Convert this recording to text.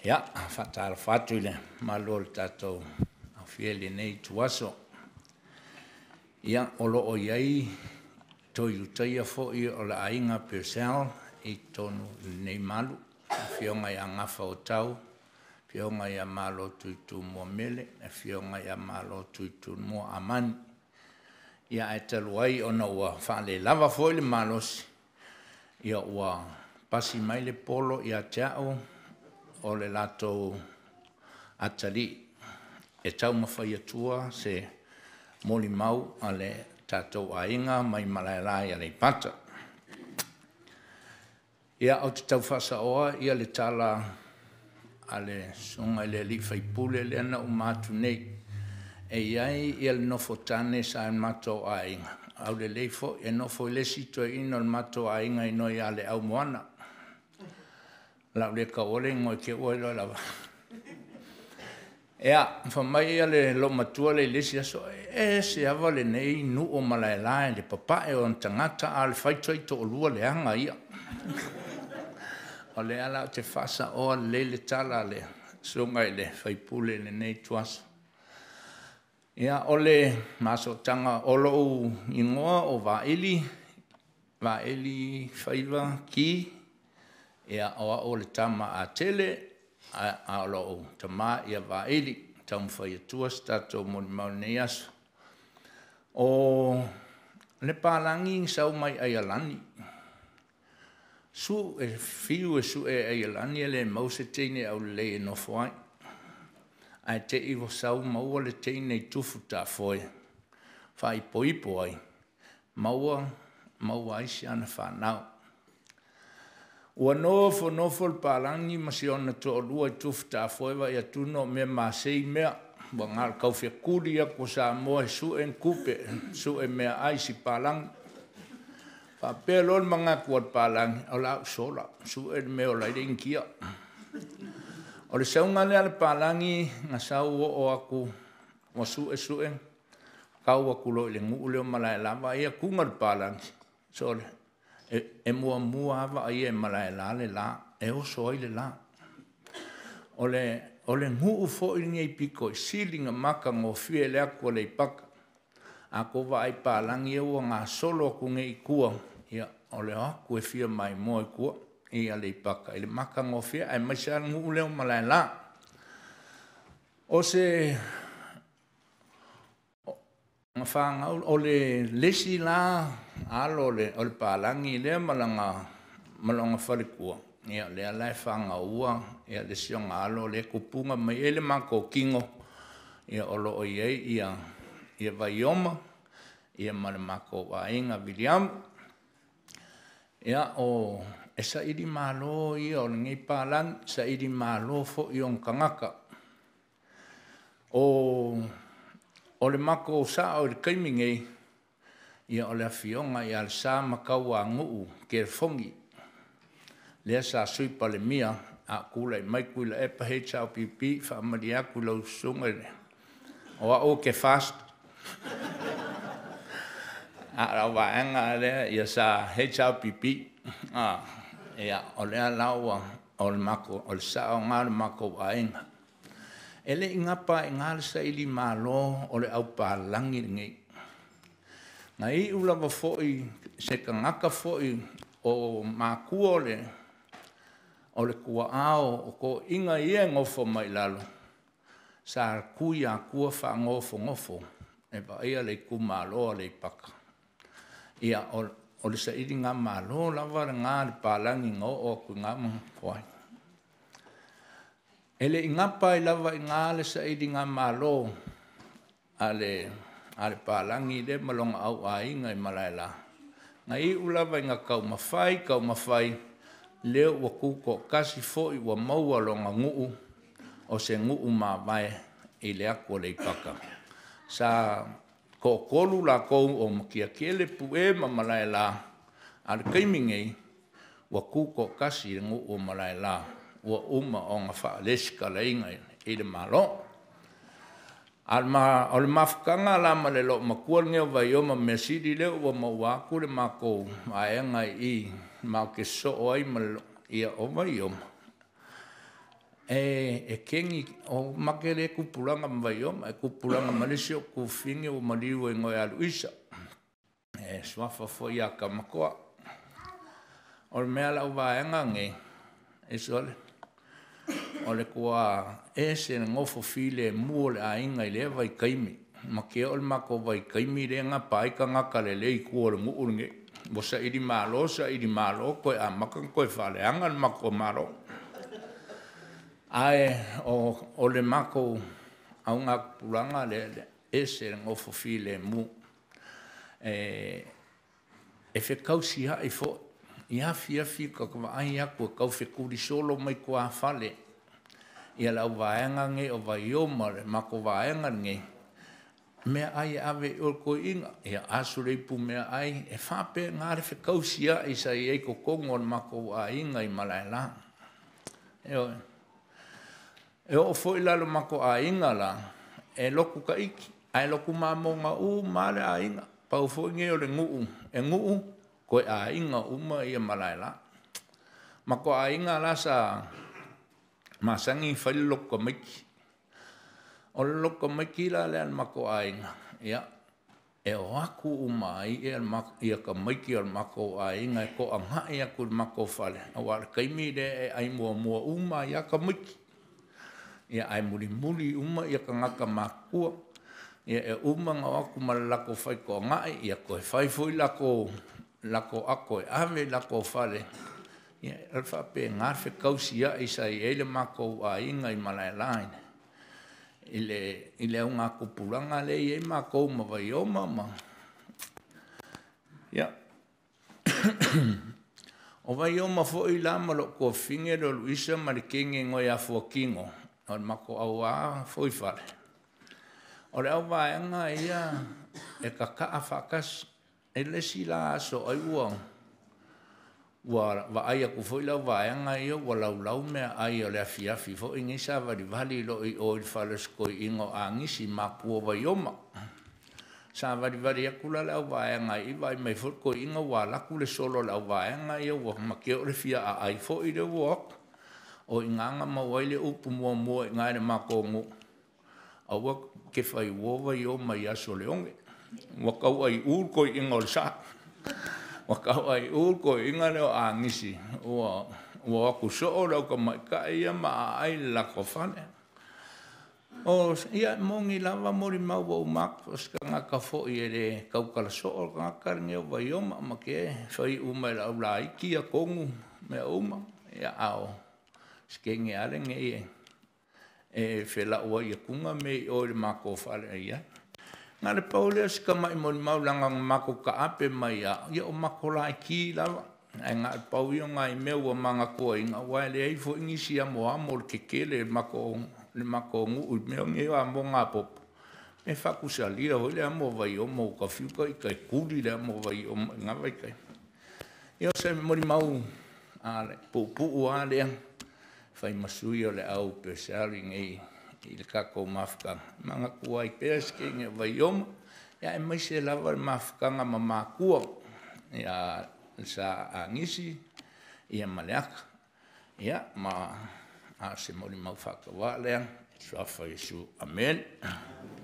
Ia, faatalofa atu i le mamalu o le tatou aofia i lenei ituaso. Ia, o lo o i ai toe Ulutaia foi o le Aiga Purcell i totonu o lenei malu, le Afioga ia Gafautau, afioga ia Malotuitumua Mele, afioga ia Malotuitumua Amani. Ia ae talu ai ona ua faalelava foi le malosi, ia ua pasi mai le polo ia te au o le latou atalii e taumafai atua se molimau a le tatou aiga mai Malaela i Aleipata. Ia, ou te tau faasaoa le tala a le Susuga i le sui usufono lea na uma atu nei. E i ai le nofotane sa i le matou aiga, aulelei foi, e nofo i le isi toeaina o le matou aiga e igoa ia Leau Moana. O le a ou le taua le igoa i te i ua iloa lava. Ia, fai mai le loomatua lea i le isi aso, e ese lava lenei nuu o Malaela i le papae o ona tagata a o le faitotoa leaga ia. O lea la ou te faasaoa lelei le tala a le Susuga i le sui usufono i lenei ituaso. Ia, o le masotaga o lou igoa o Vaili, Vaili Faiva Ki. Ia, o au o le tama a Tele, a o lou tama ia Vaili. E taumafai atua se tatou molimau i lenei aso. O le papalagi na sau mai Aialani, e fiu e sue e Aialani e le maua se teine aulelei e nofo ai, ae te i ua sau maua le teine i Tufutafoe faaipoipo ai, maua ai si ana fanau. Ua nofo nofo le papalagi ma si ona toalua i Tufutafoe vaai atu o mea masei mea, ua na o le tau fetuli atu o Samoa e sue ni tupe, sue meaai i si palagi. Faapea loa le manatu o le papalagi, o le a ou sola, sue le mea e ola ai le Initia. O le sauga lea a le papalagi na sau oo atu ua sue sue tau atu loa i le nuu lea o Malaela, vaai atu le papalagi, sole, e muamua lava vaaia e Malaela le la, e oso ai le la. O le nuu foi lenei aupito sili ona matagofie le atu a Aleipata. A outou vaai i papalagi ia ua gasolo atu nei i tua, ia o le o atu e fia maimoa i tua i Aleipata i le matagofie, aemaise lava le nuu lea o Malaela. O se fanau, o le isi la alo o le papalagi lea ma lona faletua, ia lea la e fanauia le isi ona alo lea e tupuga mai ai le matou tino, o lo o i ai Vaioma ma le matou aiga Viliamu. Ia, e sailimalo ia o lenei papalagi, sailimalo foi ona tagata. O le matou sao i le taimi nei, ia o le Afioga ia Lesa Matauanuu Kefogi lea sa Sui Palemia a o tulai mai Tuilaepa HRPP. Faamalie atu i lau Susuga i le… O au ou te FAST a o lau vaega lea sa HRPP. Ia, o lea la ua… o le sao lena o le matou aiga. E le i napa lava i ina le sailimalo o le au papalagi lenei. Na iu lava foi i se tagata foi o matua o le tuaa o toeaiina ia e nofo mai i lalo, sa tui atua faanofonofo e vaaia le itumalo o Aleipata. Ia, o le sailigamalo lava lena a le papalagi na oo atu i ina ma nonofo ai. E le i napa ai lava i ina le sailigamalo a le papalagi lea ma lona auaiga i Malaela, na iu lava ina taumafai taumafai, lea ua tutoatasi foi ua maua lona nuu, o se nuu mavae i le atu Aleipata. Sa toatolu latou o Matiatele, Pue ma Malaela, a o le taimi lenei ua tutoatasi le nuu o Malaela ua uma ona faalesitalaina i le Malo. A o le mafutaga la ma le loomatua lenei o Vaioma measili lea ua maua atu le matou vaega i i matou te sosoo ai ma le… ia o Vaioma. E kegi o make le tupulaga ma Vaioma e tupulaga ma le isi o'u tuafafine ua maliu e igoa ia Luisa, e suafa foi ia Kamakoa. O le mea lau vaega lenei, e sole, o le ua ese le nofo filemu o le aiga i lea vaitaimi, matea o le matou vaitaimi lea e napa ai tagata lelei i tua o le nuu lenei. Ua sailimalo sailimalo toe amata ona toe faaleaga le matou Malo. Ae o le matou augatupulaga lea e ese le nofo filemu. E fetausiai foi i afiafi ta te vaai atu e taufetuli solo mai tuafale le auvaega nei o Vaioma o le matou vaega lenei, meaai e ave i o i le toeaina, ia asu le ipumeaai, e faapena le fetausiai sa i ai i totonu o le matou aiga i Malaela. Ioe. E oo foi la i lo matou aiga la, e lotu itaiti ae lotu mamoga uma lava le aiga. Pau foi lenei o le nuu e nuu toe aiga uma Malaela. Matou aiga la sa masani ona fai le lotu tamaiti. O le lotu tamaiti la lea a le matou aiga, ia e o atu uma ai tamaiti o le matou aiga e toanai atu i le matou fale aua o le taimi lea e ai muamua uma ai lava tamaiti, ae mulimuli uma tagata matutua. Ia e uma ona o atu ma le latou faitoanai ia toe fai foi latou ato e ave i latou fale. Ia e faapena le fetausiai sa i ai le matou aiga i Malaela i le augatupulaga lea e i ai matou ma Vaioma ma… Ia, o Vaioma foi la ma lou tuafafine lea o Luisa ma le teine e igoa ia Fuatino, o le matou auā fuaifale, o le auvaega ia e tataa faatasi. I le isi la aso ai ua vaai atu foi le auvaega ia ua laulau meaai o le afiafi foi nei savalivali loa i o i le fale o si toeaina o Agisi le matua o Vaioma. Savalivali atu la le auvaega i i vaai mai foi le toeaina ua alu atu le solo a le auvaega ia matea o le fia aai foi lea ua o atu. O i ina na maua ai le upu muamua i ina i le matou nuu, aua e te fai uo Vaioma i aso o le oge, ua tauaiū le toeaina o Lesa. Ua tauaiū le toeaina lea o Agisi ua o atu soo le au tamaitai ia ma aai i le latou fale. Ia e moni lava molimau ua uma atu, o se tagata foi e le tautala soo le tagata lenei o Vaioma, matea e fai uma e le aulaiti tonu ma mea uma, a o si teine lava lenei e felauai atuga mea i o i le matou fale o i ai. Na o le pau lea o si tamai molimau leaga na matou taape mai lava, ia o matou laiti lava, ae na o le pau ia o nai mea ua manatuaina aua e leai foi nisi amoamo o le tetele o le matou nuu i mea nei o amoga a popo, e faatusalia foi le amo a Vaioma ua ta fiu ita e tuli le amo a Vaioma i na vaitaimi. Ia o se molimau puupuu lava lea e fai ma sui o le au Peresetene nei i le tatou mafutaga, e manatua ai pea si teine o Vaioma, aemaise lava le mafutaga ma matua ia Lesa Agisi ma Leaka. Ia, ma o se molimau faatauvaa lea i le suafa o Iesu. Amene.